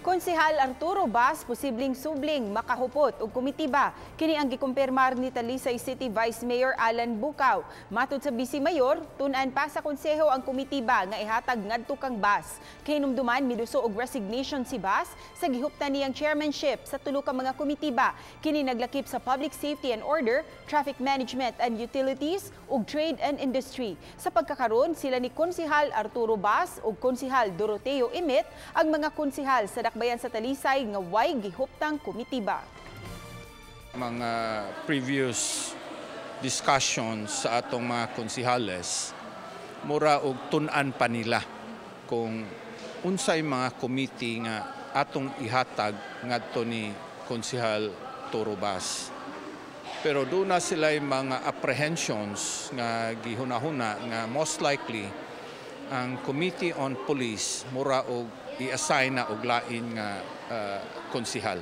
Konsehal Arturo Bas posibleng subling makahupot og komitiba. Kini ang gikumpirmar ni Talisay City Vice Mayor Alan Bukaw. Matod sa Vice Mayor, tun-an pa sa konseho ang komitiba nga ihatag ngadto kang Bas. Kahinumduman, miduso og resignation si Bas sa gihuptan niyang chairmanship sa tulo ka mga komitiba. Kini naglakip sa Public Safety and Order, Traffic Management and Utilities ug Trade and Industry. Sa pagkakaron, sila ni Konsehal Arturo Bas ug Konsehal Doroteo Imit ang mga konsehal sa dakbayan sa Talisay nga way gihuptang komitiba. Mga previous discussions sa atong mga konsihales, mura og tun-an pa nila kung unsay mga committee nga atong ihatag ngadto ni Konsehal Turo Bas. Pero duna sila mga apprehensions nga gihunahuna nga most likely ang Committee on Police mura og i-assign na og lain nga konsihal.